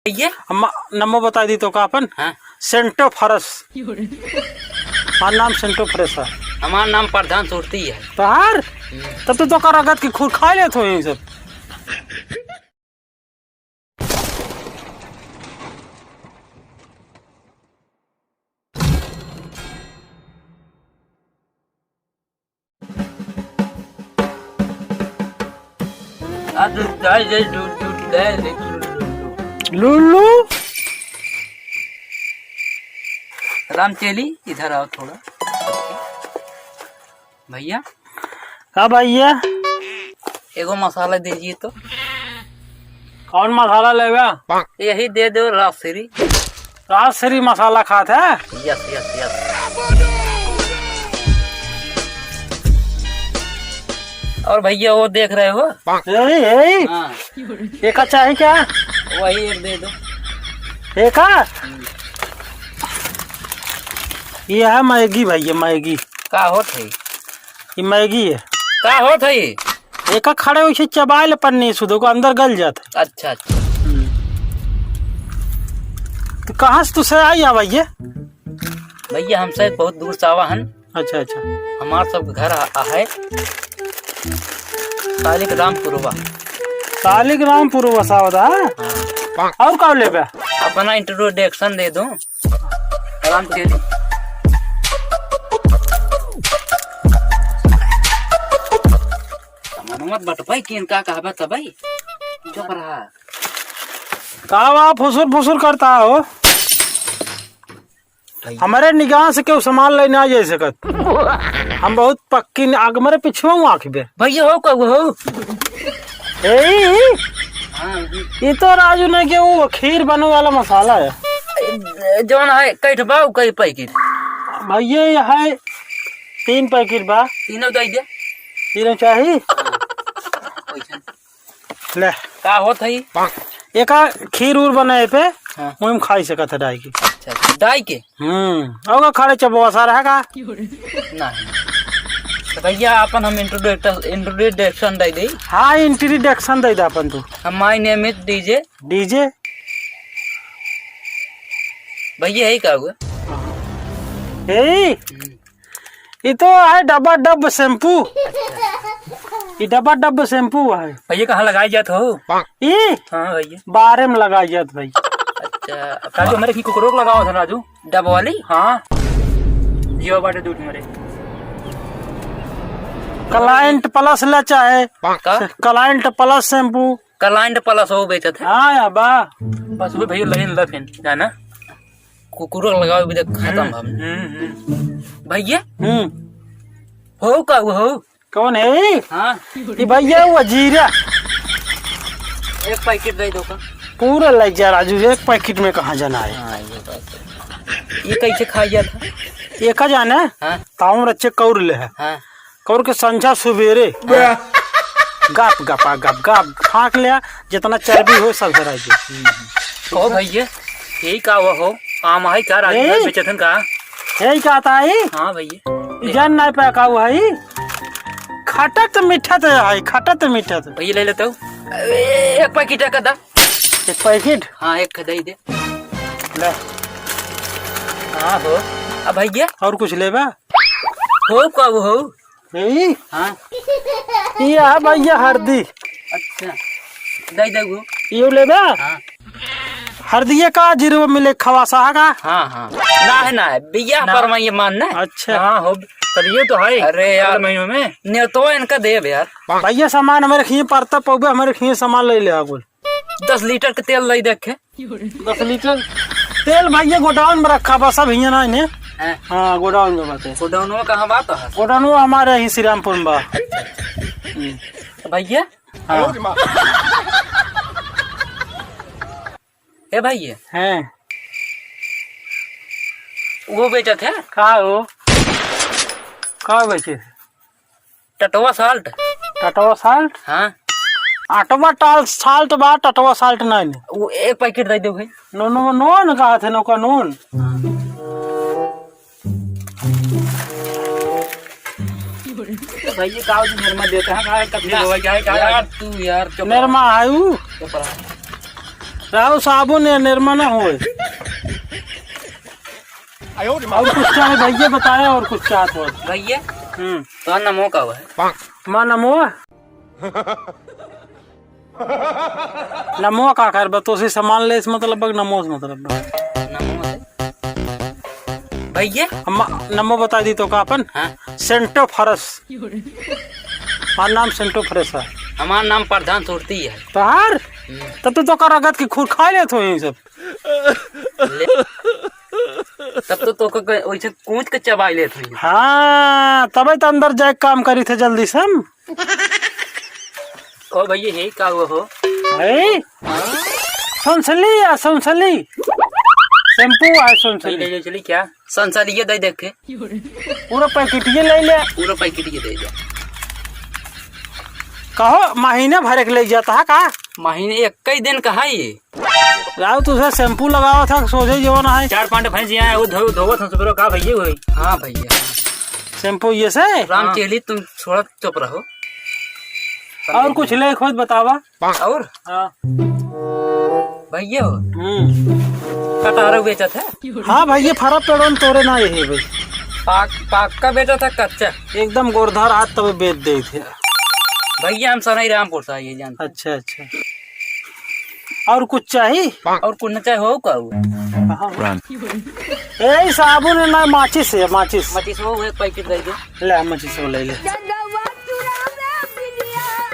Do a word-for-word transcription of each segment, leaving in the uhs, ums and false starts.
ये? हम नमो बताइ दी तोका अपन। हाँ। सेंटो फरस। हमार नाम सेंटो फरस है। हमार नाम प्रधान सुरती है। तोहार? हम्म। तब तो तोका रगत के खूर खाइ लेत हो यही सब। आ, दूध, गाय, गाय, दूध, दूध, गाय, गाय, दूध, दूध, दूध। लुल्लू। रामचेली, इधर आओ थोड़ा। भैया। का भैया? एगो मसाला दीजिए तो। कौन मसाला लेबा? यही दे दो, राजश्री। राजश्री मसाला खात है? Yes, yes, yes। और भैया, वो देख रहे हो? यही, यही? हाँ। एका चाही का? वही एक दे दो। एका? हम्म। ये है मैगी भैया, मैगी। का होत है? ये मैगी है। का होत है ये? एका खड़े वैसे चबाए ले पन्नी सुधो को अंदर गल जात है। अच्छा, अच्छा। हम्म। तो कहाँ से तुसे आई है भैया? भैया, हमसे बहुत दूर से आवा हन। अच्छा, अच्छा। हमार सब घर आ, आ है सालिक रामपुरवा। सालिक रामपुरवा सावदा? हाँ। और का लेबे? अपना introduction दे दो। आराम से। सामानवा बटवाई के इनका कहबा तबई। चुप रहा। का बा फुसुर फुसुर करता हो? भैया। हमरे निगाह से केहू सामान ले ना जा सकत। हम बहुत पक्की न-, आग मरे पिछुआ हूँ आँख बे। भैया हो का हो? ए, हाँ, जी। ई तो राजू ने के वो खीर बने वाला मसाला है। जौन है, कैठ बा, कई पैकेट? भैया, ये है तीन पैकेट बा। तीनों दे दे। तीनों चाही? हाँ। पैसा। ले। का होत है? एका खीर उर बनाए पे, हाँ। वही में खाई सकत है डाई के। अच्छा, अच्छा, डाई के? हम्म, ओका खाड़े चबवा सा रहा का? नहीं। तो भैया, अपन हम introduction, introduction दे दे। हाँ, introduction दे दे अपन तू। हम my name is D J। D J? भैया, यही का हुआ? यही? हम्म। ई तो है डब्बा डब शैम्पू। ई डब्बा डब शैम्पू है। भैया, कहाँ लगाई जात हो? ई? हाँ भैया। बारे में लगाई जात भाई। अच्छा, अब राजू, हमारे की कुकरोक लगाओ था राजू। डब वाली? हाँ। जियो बाटे दूध मेरे। क्लाइंट प्लस ला चाहे। का? क्लाइंट प्लस शैम्पू। क्लाइंट प्लस हो बेचत है। हाँ यार, बा। बस वो भैया लाइन ला फिर, जाना। कुकुरो लगाओ भी देख, खत्म हम। हम्म, हम्म। भैया? हम्म। हो का वो हो? कौन है? हाँ। ये भैया वो जीरा। एक पैकेट दे दो का। पूरा ले जा राजू, एक पैकेट में कहाँ जाना है? हाँ, ये बात है। ये कैसे खाई जाता? ये का जाना? हाँ। ताऊ रच्चे कौर ले है। हाँ। कौर के संझा सुबेरे हाँ। गप गपा गप गप फाँक लिया, जितना चर्बी हो सब हराई दे। ओ भैया, यही का हुआ हो? आम है का राजू ए? बेचथन का? यही का आता है? हाँ भैया। ई जान ना पाया का हुआ है? खटत मिठत है, खटत मिठत। भैया ले लेते हो? ए, एक पैकेट का दा। एक पैकेट? हाँ, एक दे दे। ले। हाँ हो। अब भैया? और कुछ लेबा? हो का वो हो? यही? हाँ। ये है भैया हरदी। अच्छा। दे दे वो। ये लेबा? हाँ। हरदिया का जीरो मिले खवासा का? हाँ, हाँ। ना है, ना है। भैया ना। पर मैं ये मान ना। अच्छा। हाँ हो। तब ये तो है। अरे यार। अगले महीनों में। नहीं तो इनका देब यार। भैया सामान हमारे खिए परता पौबे, हमारे खिए सामान ले ले आगुल। दस लीटर के तेल ले देखे। दस लीटर तेल भैया गोडाउन में रखा बा, सब हियाँ ना इन्हें। हैं? हाँ, गोडाउन में बात है। गोडाउन में कहाँ बात है? गोडाउन में हमारे यहीं श्रीरामपुर में बा। अच्छा, अच्छा। हम्म। तो भैया? हाँ। ए भैया। हैं? वो बेचत है? का हो? का बेचे? टटवा साल्ट। टटवा साल्ट? हाँ। अटवा टाल साल्ट बा, टटवा साल्ट नहीं ने। वो एक पैकेट दे दो भाई। नो, नो, नोन कहा थे, नौका नोन। भाई, ये काव जी निरमा देते हैं, कहाँ है, कब से यार, धोवा क्या है, क्या है? यार, तू यार, चुप रहा। निरमा है ऊ। चुप रहा। राव साबुन या निरमा ना होए। और कुछ चाहे भैया बताए, और कुछ चाहत हो? भैया, हम्म। तो नमो का हुआ है? माँ नमो। नमो का कर बा, तोसे सामान लेस मतलब बा, नमो से मतलब बा। नमो से? भैया? हम नमो बता दी तो का अपन? हाँ। सेंटो फरस। हमार नाम सेंटो फरस है। हमार नाम प्रधान सुरती है। तोहार? हम्म। तब तो तोका रगत की खूर खा लेत हो यही सब। ले। तब तो तोका क-, वैसे कूच के चबाई लेत होई। हाँ, तबे तो अंदर जाए काम करी थे जल्दी से हम। ओ भैया, हे का हुआ हो? हे? सौंसली या सौंसली? शैम्पू है सौंसली। ले, ले, चली क्या? सौंसली ये दे देखे। पूरा पैकेट ये ले ले। पूरा पैकेट ये दे दे। कहो, महीने भर के ले जाता है का? महीने एक ही दिन का है ये। राव, तू से शैम्पू लगावा था, सोझे जवन है। चार पांच भैंस यहाँ है, वो धो-, धोवत हम सुबह का भैया हुई। हाँ भैया। शैम्पू ये से? राम हाँ। चेली, तुम थोड़ा चुप रहो। और कुछ ले खुद बतावा। और? हाँ। भैया हो? हम्म। कटहरा बेचत है? हाँ भैया, फरा पेड़न तोरे ना यही भाई। पाक, पाक का बेचत है, कच्चा? एकदम गोरधर हाथ तब बेच दे थे। भैया, हम सनई रामपुर से आइए जानते। अच्छा, अच्छा। और कुछ चाही? और कुछ न चाहे हो का हुआ? कहाँ हो? ए, साबुन है ना, माचिस है, माचिस। माचिस हो, एक पैकेट दे दो। ले, माचिस हो, ले ले। तो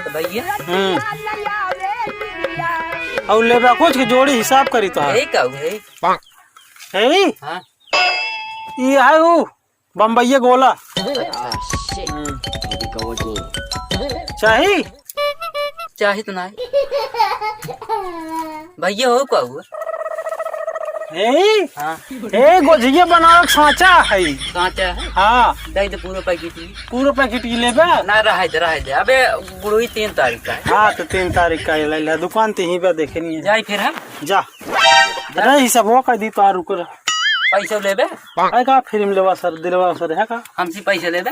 भैया। हम्म। और लेबा कुछ के जोड़ी हिसाब करी तो। यही का हुआ है? यही? हाँ। ये है वो। बम्बईया गोला। अच्छा। हम्म। चाही? चाही तो नाहीं। भैया हो का हुआ? ए? हाँ। ए, गोझिया बनावे के सांचा है। सांचा है? हाँ। दे दे पूरा पैकेट ही। पूरा पैकेट ही लेबे? ना, रहे दे, रहे दे। अबे, गुड़ोई तीन तारीख का है। हाँ, तो तीन तारीख का है, ले ले। दुकान ते ही पे देखे नहीं है। जाई फिर हम? जा। जा। अरे, हिसाब वो कर दी तो आ रुक रहा। पैसा लेबे? अरे का फिल्म लेवा सर, दिलवा सर है का? हमसे पैसा लेबे?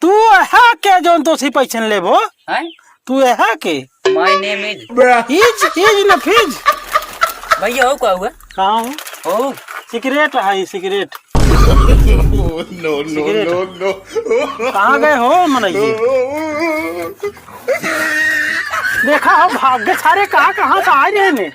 तू है के जौन तोसी पैसा लेबो? हैं? तू है के? My name is इज, इज न फिज। भैया हो का हुआ? कहाँ हो? हो। सिगरेट है, सिगरेट। No, no, सिगरेट। No, no। कहाँ गए हो मनई? देखा हो भाग्य सारे कहाँ, कहाँ से आ रहे हैं ने?